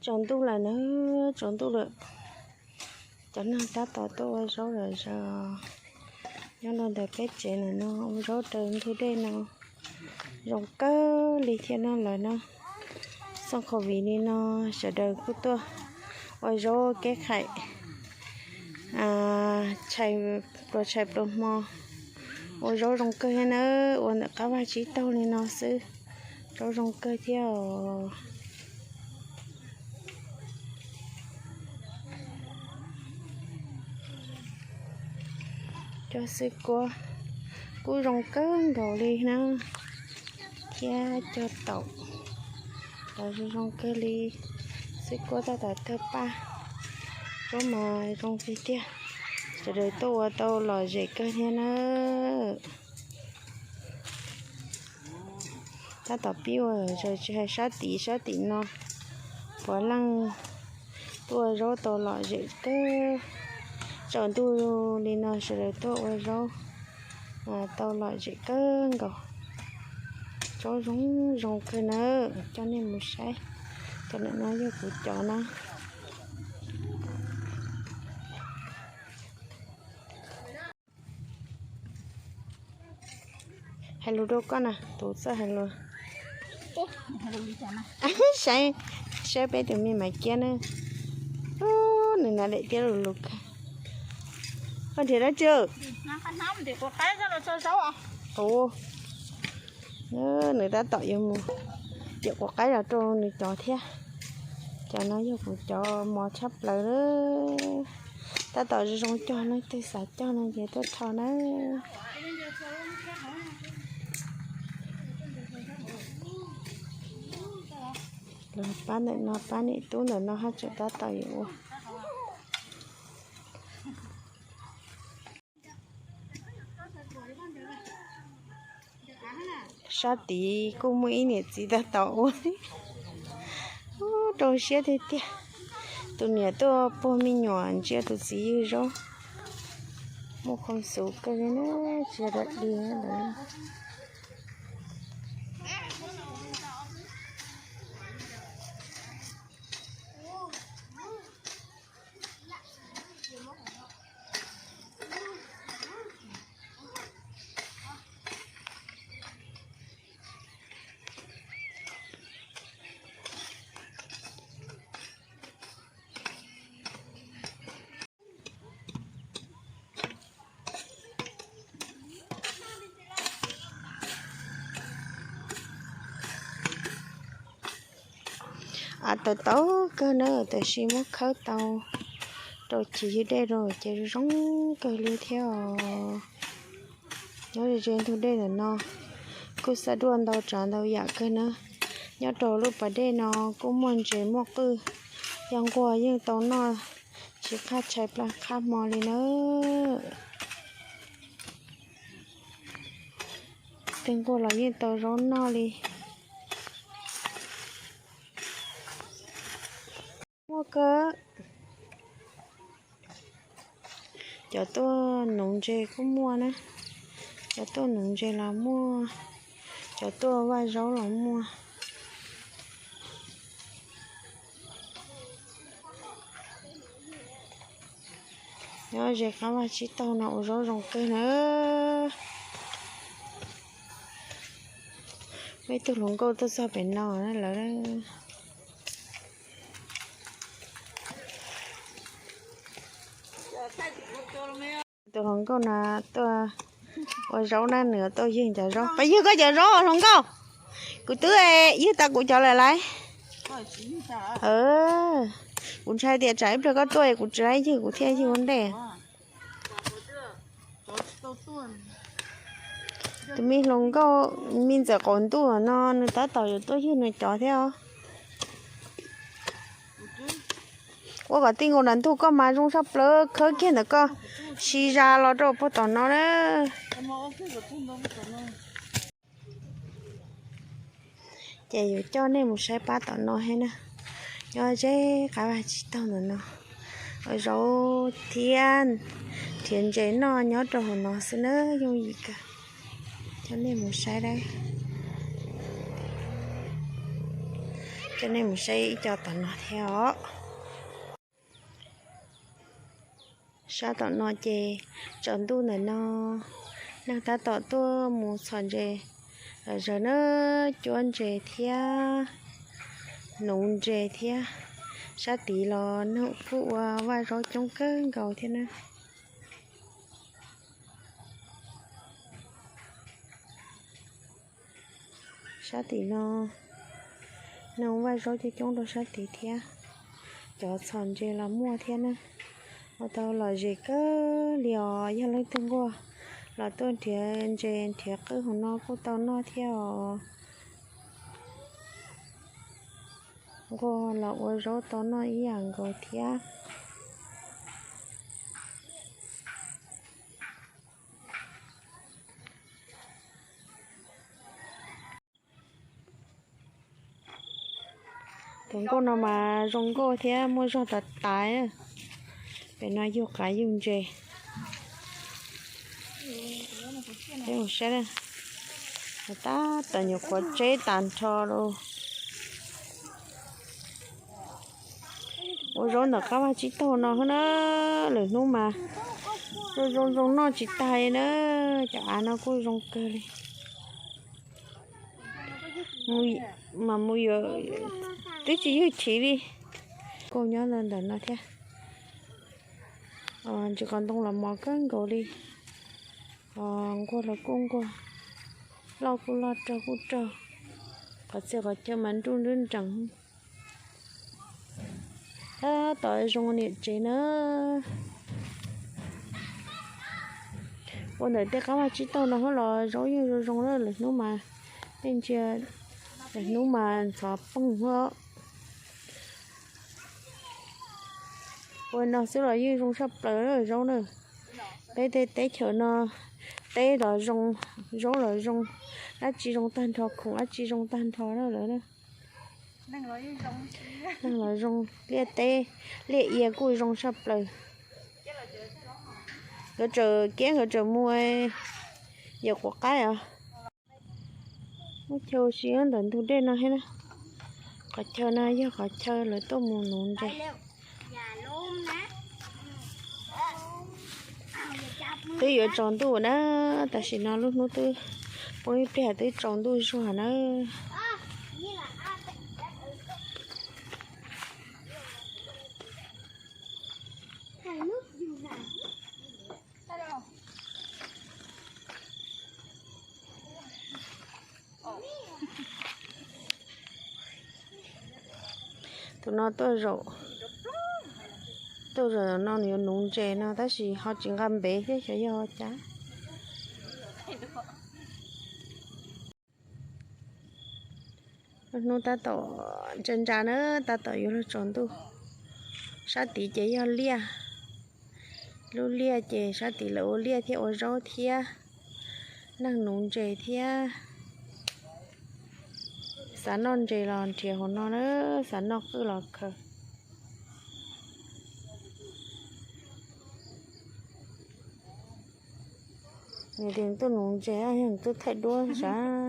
Tsaus ntuj lawm na, tsaus ntuj lawm. Cov neeg tab tom tuaj ua zaub lawm zog. Nyob rau ntawm peb tsev no ua zaub raws ntug dej no zoo kawg li thiab no lawm na. Xyoo covid li no sawv daws kuj tuaj ua zaub keb qhaim, tshais pluas tshais pluas hmo. Ua zaub zoo kawg thiab na, ua ntawm qab vaj tsib taug li no xwb, zaub zoo kawg thiab os. Cov xwb kuab kuj zoo kawg nkaus li na, thiab cov taum los zoo zoo kawg li. Xwb kuab tab tom tawg paj, zaub mas zoo tiag tiag. Sawv daws tuaj ua tau lom zem kawg thiab na. Tab tom pib ua, tsis hais sab tid sab tim no, puav leej tuaj ua zaub tau lom zem kawg. Tsaus ntuj li no sawv daws tuaj ua zaub tau lom zem kawg nkaus. Zaub zoo zoo kawg na, coj nej mus saib. Cov ntawm no yog kuv cov na. Hais lus rau koj na, tus txawj hais lus. Saib, saib peb tus me Maiv Kiab na. Nws hnav daim tiab lus lus kawg. Koj nrhiav dab tsi? Tus, nws tab tom yuav mus cem quav qaib los rau nws cov thiab. Cov no yog kuv cov mos tshaj plaws. Tab tom zoo zoo cog, leej twg xav cog no ces tuaj rho na. Los pab ntawm no, pab niam tub ntawm no haj tseem tab tom yuav ua. Sab tid kuj muaj ib niam txiv tab tom ua, rau siab tiag tiag. Tus niam tuaj puag me nyuam ntsia tus txiv ywg zaub, muaj khuam xum kawg li na, tsis da di lawm. Av tau tau kawg na, tab sis muab khawb tau rau chiv ywg dej rau ces zoo kawg li thiab os. Nyob ze ntug dej ntawm no kuj xav duaj ntau tsav ntau yam kawg na. Nyob rau lub pas dej no kuj muaj ntses muaj qwj, yog nquag yeej tau noj tsis qaj tshais plaws qhab hmo li na. Tej nquag los yeej tau zaub noj li. Muaj kawg. Cov tuaj nuv ntses kuj muaj na. Cov tuaj nuv ntses los muaj, cov tuaj vaj zaub los muaj. Nyob ze qab vaj tsib taug no ua zaub zoo kawg na. Muaj ib tug hluas nkauj tuaj txog pem no lawm. Tus hluas nkauj no tuaj ua zaub na, nws tuaj ywg cov zaub. Pab ywg koj cov zaub hluas nkauj. Kuv twb ywg tau kuv cov lawm lauj. Kuv ntshai tias tsam ib pliag koj tuaj kuv tsis laib ywg kuv thiaj ywg ua ntej. Tus me hluas nkauj me ntxawm qaum ntuj no nws tab tom yuav tuaj ywg nws cov thiab os. Ua kom tij nkaus nram ntug koj mas zoo tshaj plaws, khawb kiag ntawm koj, si zas los rau puag tom no na. Ces yuav coj nej mus saib pab tom no thiab na. Nyob ze qab vaj tsib taug ntawm no, ua zaub thiab nrhiav ntses noj nyob rau hauv no xwb na, yooj yim kawg. Coj nej mus saib dab. Coj nej mus saib ib co tom no thiab os. Sab tom no ces tsaus ntuj ntawm no, neeg tab tom tuaj mus txhos ntses los zaws na, cuab ntses thiab, nuv ntses thiab. Sab tid los neeg kuj ua vaj zaub coob kawg nkaus thiab na. Sab tim no neeg vaj zaub coob coob rau sab tid thiab. Cov txhos ntses los muaj thiab na. Ua tau lom zem kawg li os, yog leej twg nquag los tuaj nrhiav ntses nrhiav qwj hauv no kuj tau noj thiab os. Nquag los ua zaub tau noj ib yam nkaus thiab. Tus nkauj no mas zoo nkauj thiab muaj zog tas tas. Pem no yug qav yug ntses. Peb mus saib, tab tom nyuam qhuav tseb tas nrho lawm. Ua zaub ntawm qab vaj tsib taug no na, lwm hnub mas zoo zoo zoo noj tsis tag na. Cov av no kuj zoo kawg li. Mas mus yuav twb tsis ywg chiv li. Kuj nyob ntawm no thiab. Ntsis qos ntoo los mos kawg nkaus li. Nquag los kuj nquag, loj kuj loj, raug kuj raug. Qhov txhia qhov chaw mas nruj nruj nrees. Tab tom zoo niam tsev na. Ua ntawm tej qab vaj tsib taug no hab los zaub yeej zoo zoo na, lwm hnub mas tej ntsia, lwm hnub mas ntxhov poog hab. Ua no xwb los yeej zoo tshaj plaws zaub na. Peb tej teb chaws no teb los zoo, zaub los zoo, dab tsi zoo tag nrho, khoom dab tsi zoo tag nrho na lawm na. Neeg los zoo, liaj teb, liaj ia kuj zoo tshaj plaws. Nkawd tseem kiab nkawd tseem mus yawm quav qaib os. Muaj chaw ua si ntawm ntug dej no thiab na. Qhov chaw no yog qhov chaw lawv tuaj mus nuv ntses. Twb yuav tsaus ntuj na, tam sim no lub hnub twb poob ib pliag twb tsaus ntuj zuag na. Tus no tuaj zaum, tuaj zaum no nws yuav nuv ntses no tab sis ho tsis nqa npev thiab xyov yog ua cas. Lub hnub tab tom ntsa ntsa na, tab tom yuav luag tsaus ntuj. Sab tid ces yog liaj, lub liaj ces sab tid lawv ua liaj thiab ua zaub thiab, neeg nuv ntses thiab. Xav noj ntses los nrhiav hauv no na, xav noj qwj los khaws. Nws tias nws tuaj nuv ntses, yog nws tuaj thaij duab sav.